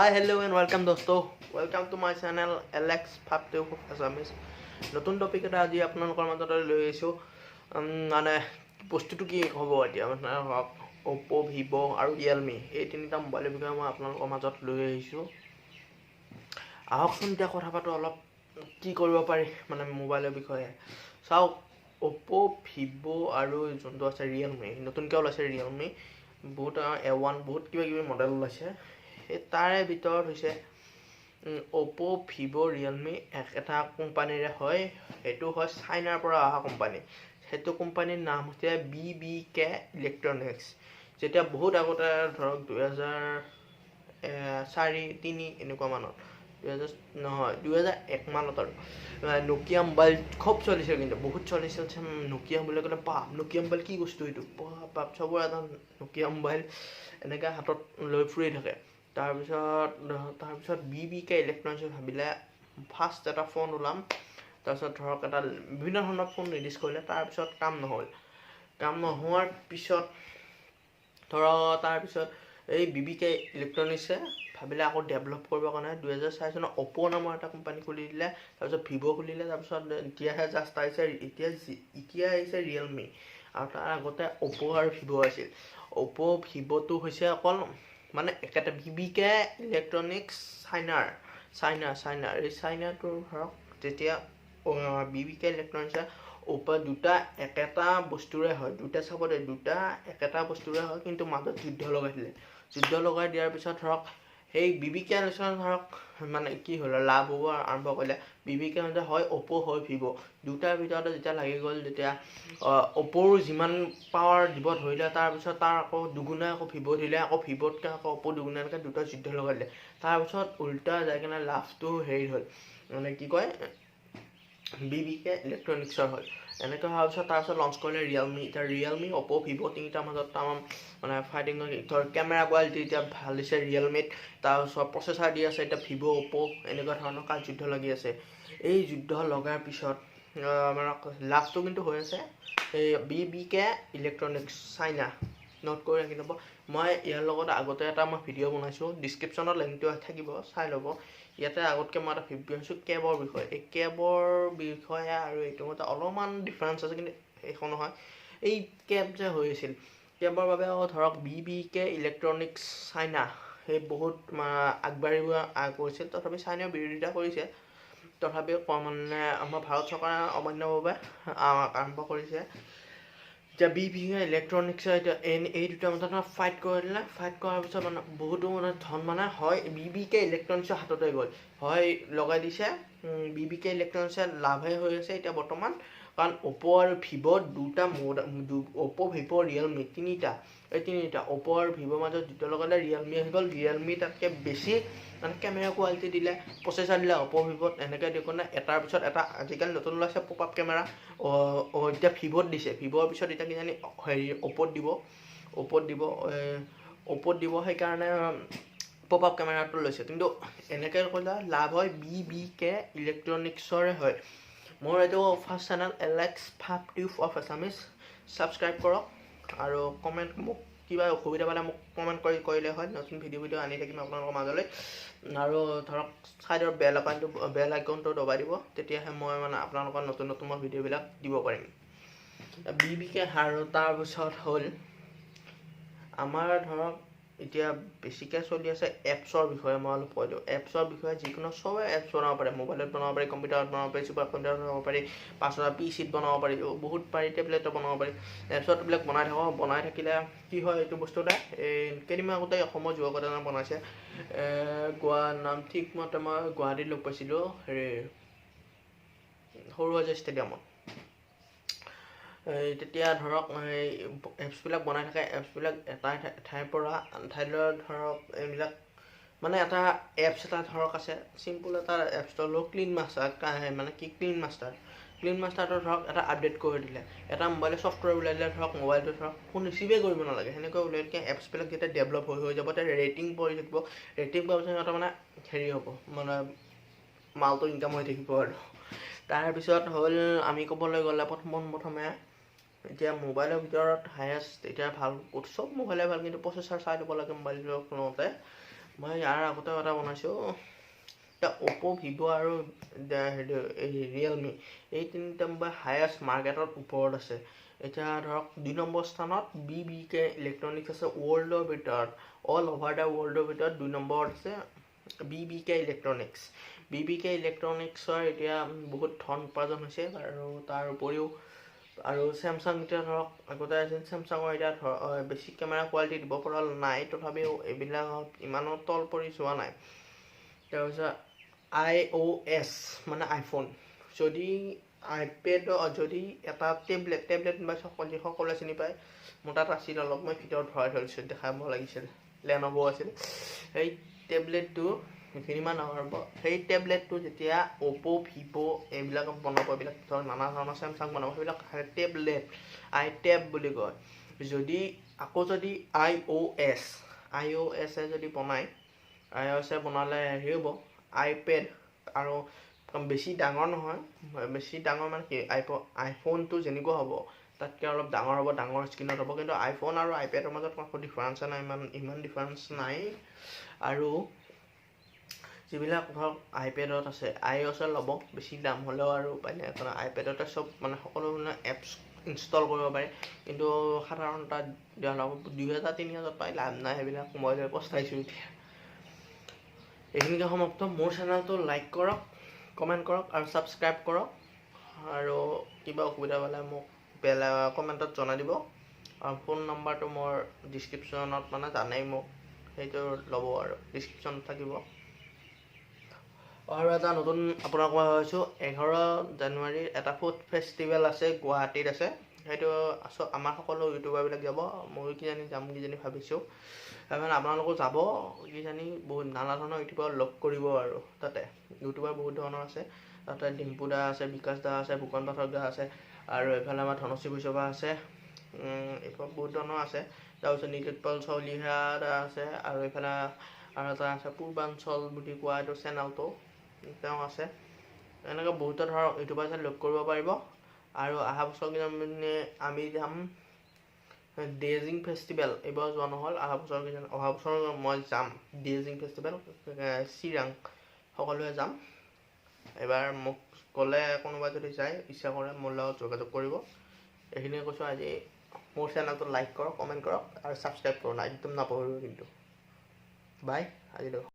High, hello' and welcome দোস্ত, welcome to my channel Alex 52 Assamese. নতুন topic এটা আজি আপোনালোকৰ মাজতে লৈ আহিছোঁ। মানে বস্তুটো কি হ'ব এতিয়া, মানে অ'প্প', ভিভ' আৰু ৰিয়েলমি, এই তিনিটা মোবাইলৰ বিষয়ে মই আপোনালোকৰ মাজত লৈ আহিছোঁ। আহকচোন, এতিয়া কথা পাতোঁ অলপ, কি কৰিব পাৰি মানে মোবাইলৰ বিষয়ে। চাওক, অ'প্প', ভিভ' আৰু যোনটো আছে ৰিয়েলমি, নতুনকৈ ওলাইছে ৰিয়েলমি, বহুত এ1, বহুত কিবা কিবি মডেল ওলাইছে। সেই তাৰে ভিতৰত হৈছে অ'প্প', ভিভ', ৰিয়েলমি একেটা কোম্পানীৰে হয়। সেইটো হয় চাইনাৰ পৰা অহা কোম্পানী। সেইটো কোম্পানীৰ নাম হৈছে বিবিকে ইলেক্ট্ৰনিক্স। যেতিয়া বহুত আগতে, ধৰক 2004, 3 এনেকুৱা মানত, 2000 নহয়, 2001 মানত আৰু নকিয়া মোবাইল খুব চলিছিল, কিন্তু বহুত চলিছিল। নকিয়া বুলি ক'লে বাপ, নকিয়া মোবাইল কি বস্তু এইটো, বাপ বাপ, চবৰে এটা নকিয়া মোবাইল এনেকৈ হাতত লৈ ফুৰি থাকে। তাৰপিছত বিবিকে ইলেক্ট্ৰনিক্সে ভাবিলে ফাৰ্ষ্ট এটা ফোন ওলাম। তাৰপিছত ধৰক এটা বিভিন্ন ধৰণৰ ফোন ৰিলিজ কৰিলে। তাৰপিছত কাম নহ'ল। কাম নোহোৱাৰ পিছত ধৰক তাৰপিছত এই বিবিকে ইলেক্ট্ৰনিক্সে ভাবিলে আকৌ ডেভেলপ কৰিবৰ কাৰণে 2004 চনত অ'প্প' নামৰ এটা কোম্পানী খুলি দিলে। তাৰপিছত ভিভ' খুলিলে। তাৰপিছত এতিয়াহে জাষ্ট আহিছে, এতিয়া এতিয়া আহিছে ৰিয়েলমি। আৰু তাৰ আগতে অ'প্প' আৰু ভিভ' আছিল। অ'প্প' ভিভ'টো হৈছে অকল মানে একেটা বিবিকে ইলেক্ট্ৰনিক্স চাইনাৰ চাইনা চাইনাৰ এই চাইনাটো ধৰক যেতিয়া বিবিকে ইলেক্ট্ৰনিক্সে অ'প্প', দুটা একেটা বস্তুৰে হয়, দুটা চাব দেই, দুটা একেটা বস্তুৰে হয়, কিন্তু মাজত যুদ্ধ লগাই দিলে। যুদ্ধ লগাই দিয়াৰ পিছত ধৰক সেই বিবিকে ইলেক্ট্ৰনিক্স ধৰক মানে কি হ'ল, লাভ হ'ব আৰম্ভ কৰিলে। বিবিকে হয় অ'প্প' হয় ভিভ', দুটাৰ ভিতৰতে যেতিয়া লাগি গ'ল, যেতিয়া অ'প্প'ৰ যিমান পাৱাৰ দিব ধৰিলে, তাৰপিছত তাৰ আকৌ দুগুণে আকৌ ভিভ' দিলে, আকৌ ভিভ'তকৈ আকৌ অ'প্প' দুগুণে, এনেকৈ দুটা যুদ্ধ লগাই দিলে। তাৰপিছত উল্টা যাই কিনে লাভটো হেৰি হ'ল, মানে কি কয়, বিবিকে ইলেক্ট্ৰনিক্সৰ হ'ল। এনেকৈ হোৱাৰ পিছত তাৰপিছত লঞ্চ কৰিলে ৰিয়েলমি। এতিয়া ৰিয়েলমি, অ'প্প', ভিভ' তিনিটাৰ মাজত তামাম মানে ফাইটিং। ধৰ কেমেৰা কোৱালিটি এতিয়া ভাল দিছে ৰিয়েলমিত, তাৰপিছত প্ৰচেছাৰ দি আছে এতিয়া ভিভ', অ'প্প', এনেকুৱা ধৰণৰ কাজ যুদ্ধ লাগি আছে। এই যুদ্ধ লগাৰ পিছত মানে লাভটো কিন্তু হৈ আছে এই বিবিকে ইলেক্ট্ৰনিক্স চাইনা। নোট কৰি ৰাখি ল'ব। মই ইয়াৰ লগত আগতে এটা মই ভিডিঅ' বনাইছোঁ, ডিছক্ৰিপশ্যনত লিংকটো থাকিব, চাই ল'ব। ইয়াতে আগতকৈ মই এটা ভিডিঅ' বনাইছোঁ কেবৰ বিষয়ে। এই কেবৰ বিষয়ে আৰু এইটো মতে অলপমান ডিফাৰেঞ্চ আছে, কিন্তু সেইখন নহয়। এই কেব যে হৈ আছিল, কেবৰ বাবে ধৰক বিবিকে ইলেক্ট্ৰনিক্স চাইনা সেই বহুত আগবাঢ়িব গৈছিল। তথাপি চাইনাই বিৰোধিতা কৰিছে, তথাপিও মানে আমাৰ ভাৰত চৰকাৰে অমান্যভাৱে আৰম্ভ কৰিছে। এতিয়া বিবিকে ইলেক্ট্ৰনিক্সে এতিয়া এই দুটাৰ মাজত ফাইট কৰি দিলে। ফাইট কৰাৰ পিছত মানে বহুতো মানে ধন মানে হয় বিবিকে ইলেক্ট্ৰনিক্সৰ হাততে গ'ল, হয় লগাই দিছে। বিবিকে ইলেক্ট্ৰনিক্সে লাভহে হৈ আছে এতিয়া বৰ্তমান, কাৰণ অ'প্প' আৰু ভিভ' দুটা মোড, অ'প্প', ভিভ', ৰিয়েলমি তিনিটা, এই তিনিটা অ'প্প' আৰু ভিভ'ৰ মাজত দুটা লগালে ৰিয়েলমি আহি গ'ল। ৰিয়েলমি তাতকৈ বেছি মানে কেমেৰা কোৱালিটি দিলে, প্ৰচেছাৰ দিলে অ'প্প' ভিভ'ত, এনেকৈ দি কেনে এটাৰ পিছত এটা আজিকালি নতুন ওলাইছে পপ আপ কেমেৰা। এতিয়া ভিভ'ত দিছে, ভিভ'ৰ পিছত এতিয়া কিজানি হেৰি অ'প্প'ত দিব, অ'প্প'ত দিব। সেইকাৰণে পপ আপ কেমেৰাটো লৈছে। কিন্তু এনেকৈ ক'লে লাভ হয় বিবিকে ইলেক্ট্ৰনিক্সৰে হয়। মোৰ এইটো first channel Alex 52 of Assamese, subscribe কৰক আৰু কমেণ্ট, মোক কিবা অসুবিধা পালে মোক কমেণ্ট কৰি কৰিলে হয়। নতুন ভিডিঅ' ভিডিঅ' আনি থাকিম আপোনালোকৰ মাজলৈ। আৰু ধৰক ছাইডৰ বেল আইকনটো দবাই দিব, তেতিয়াহে মই মানে আপোনালোকৰ নতুন নতুন মই ভিডিঅ'বিলাক দিব পাৰিম। বিবিকে আৰু তাৰপিছত হ'ল আমাৰ ধৰক এতিয়া বেছিকৈ চলি আছে এপছৰ বিষয়ে মই অলপ কৈ দিওঁ। এপছৰ বিষয়ে যিকোনো চবে এপছ বনাব পাৰে, মোবাইলত বনাব পাৰি, কম্পিউটাৰত বনাব পাৰি, ছুপাৰ কম্পিউটাৰত বনাব পাৰি, পাছত পিচিত বনাব পাৰি, বহুত পাৰি, টেবলেটত বনাব পাৰি। এপছত এইবিলাক বনাই থাকোঁ। বনাই থাকিলে কি হয়, এইটো বস্তু এটা এই কেইদিনমান আগতে অসমৰ যুৱক এজনে বনাইছে। গোৱা নাম ঠিক মতে মই গুৱাহাটীত লগ পাইছিলোঁ, হেৰি সৰুসজাই ষ্টেডিয়ামত। এই তেতিয়া ধৰক এই এপছবিলাক বনাই থাকে। এপছবিলাক এটা ঠাইৰ পৰা আন ঠাইলৈ ধৰক এইবিলাক মানে এটা এপছ এটা ধৰক আছে, চিম্পুল এটা এপছ ল'লোঁ, ক্লিন মাষ্টাৰ, মানে কি ক্লিন মাষ্টাৰ। ক্লিন মাষ্টাৰটো ধৰক এটা আপডেট কৰি দিলে, এটা মোবাইলৰ ছফ্টৱেৰ ওলাই দিলে, ধৰক মোবাইলটো ধৰক ফোন ৰিচিভেই কৰিব নালাগে, সেনেকৈ ওলাই দিলে এপছবিলাক যেতিয়া ডেভেলপ হৈ হৈ যাব, তেতিয়া ৰেটিং পৰি থাকিব। ৰেটিং পোৱাৰ পিছত সিহঁতৰ মানে হেৰি হ'ব, মানে মালটো ইনকাম হৈ থাকিব। আৰু তাৰপিছত হ'ল আমি ক'বলৈ গ'লে প্ৰথমে এতিয়া মোবাইলৰ ভিতৰত হায়েষ্ট এতিয়া ভাল, চব মোবাইলে ভাল, কিন্তু প্ৰচেছাৰ চাই ল'ব লাগে মোবাইলটো লওঁতে। মই ইয়াৰ আগতেও এটা বনাইছোঁ। এতিয়া অ'প', ভিভ' আৰু হেৰি ৰিয়েলমি, এই তিনিটা মোবাইল হায়েষ্ট মাৰ্কেটত ওপৰত আছে। এতিয়া ধৰক 2 নম্বৰ স্থানত BBK electronics আছে ৱৰ্ল্ডৰ ভিতৰত, অল অভাৰ the ৱৰ্ল্ডৰ ভিতৰত 2 নম্বৰত আছে BBK electronics. BBK ইলেক্ট্ৰনিক্সৰ এতিয়া বহুত ধন উপাৰ্জন হৈছে। আৰু তাৰ উপৰিও আৰু চেমচাং, এতিয়া ধৰক আগতে আছিল চেমচাঙৰ, এতিয়া ধৰক বেছি কেমেৰা কোৱালিটি দিব পৰা নাই, তথাপিও এইবিলাকত ইমানো তল পৰি যোৱা নাই। তাৰপিছত iOS মানে আইফোন, যদি আইপেডৰ যদি এটা টেবলেট বা সকলোৱে চিনি পায়, মোৰ তাত আছিল অলপ, মই ভিতৰত ভৰাই থৈছোঁ, দেখাব লাগিছিল, লেন'ভ' আছিল। সেই টেবলেটটো সেইখিনিমান ডাঙৰ হ'ব। সেই টেবলেটটো যেতিয়া অ'প', ভিভ' এইবিলাক বনাব, এইবিলাক ধৰক নানা ধৰণৰ চেমচাং বনাব, সেইবিলাক টেবলেট আই টেব বুলি কয়। যদি আকৌ যদি আই অ' এছে যদি বনায়, আই অ' এছে বনালে হেৰি হ'ব আইপেড, আৰু বেছি ডাঙৰ নহয়। বেছি ডাঙৰ মানে কি, আইফোনটো যেনেকুৱা হ'ব তাতকৈ অলপ ডাঙৰ হ'ব, ডাঙৰ স্ক্ৰীণত হ'ব। কিন্তু আইফোন আৰু আইপেডৰ মাজত একো ডিফাৰেঞ্চ নাই, ইমান ইমান ডিফাৰেঞ্চ নাই। আৰু যিবিলাক ধৰক আইপেডত আছে, আই অ' এছে ল'ব, বেছি দাম হ'লেও আৰু উপায় নাই, কাৰণ আইপেডতে চব মানে সকলো মানে এপছ ইনষ্টল কৰিব পাৰে। কিন্তু সাধাৰণ তাত 2000 3000 পাই লাভ নাই সেইবিলাক, মই পস্তাইছোঁ। এতিয়া এইখিনিকে সমাপ্ত। মোৰ চেনেলটো লাইক কৰক, কমেণ্ট কৰক আৰু ছাবস্ক্ৰাইব কৰক। আৰু কিবা অসুবিধা পালে মোক বেলেগ কমেণ্টত জনাই দিব। আৰু ফোন নম্বৰটো মোৰ ডিছক্ৰিপশ্যনত, মানে জানেই মোক, সেইটো ল'ব আৰু ডিছক্ৰিপশ্যনত থাকিব। আৰু এটা নতুন আপোনাক মই ভাবিছোঁ, 11 জানুৱাৰীৰ এটা ফুড ফেষ্টিভেল আছে, গুৱাহাটীত আছে। সেইটো আমাৰ সকলো ইউটিউবাৰবিলাক যাব, ময়ো কিজানি যাম কিজানি ভাবিছোঁ। তাৰমানে আপোনালোকো যাব কিজানি, বহুত নানা ধৰণৰ ইউটিউবাৰ লগ কৰিব। আৰু তাতে ইউটিউবাৰ বহুত ধৰণৰ আছে তাতে, ডিম্পু দা আছে, বিকাশ দা আছে, ভূষণ পাঠক দা আছে, আৰু এইফালে আমাৰ ধনশ্ৰী বৈশ্যবা আছে, এইফালে বহুত ধৰণৰ আছে। তাৰপিছত নীলোৎপল চলিহা দা আছে, আৰু এইফালে আৰু এটা আছে পূৰ্বাঞ্চল বুলি কোৱা এইটো চেনেলটো, তেওঁ আছে। এনেকৈ বহুতো ধৰক ইউটিউবাৰ আছে, লগ কৰিব পাৰিব। আৰু অহা বছৰ কিজানি আমি যাম ডেজিং ফেষ্টিভেল, এইবাৰ যোৱা নহ'ল, অহা বছৰ কিজানি, অহা বছৰ মই যাম ডেজিং ফেষ্টিভেল চিৰাং, সকলোৱে যাম। এবাৰ মোক ক'লে কোনোবা যদি যায় ইচ্ছা কৰে মোৰ লগত যোগাযোগ কৰিব। এইখিনিয়ে কৈছোঁ আজি। মোৰ চেনেলটো লাইক কৰক, কমেণ্ট কৰক আৰু ছাবস্ক্ৰাইব কৰক, একদম নাপাহৰিব কিন্তু। বাই আজিলৈ।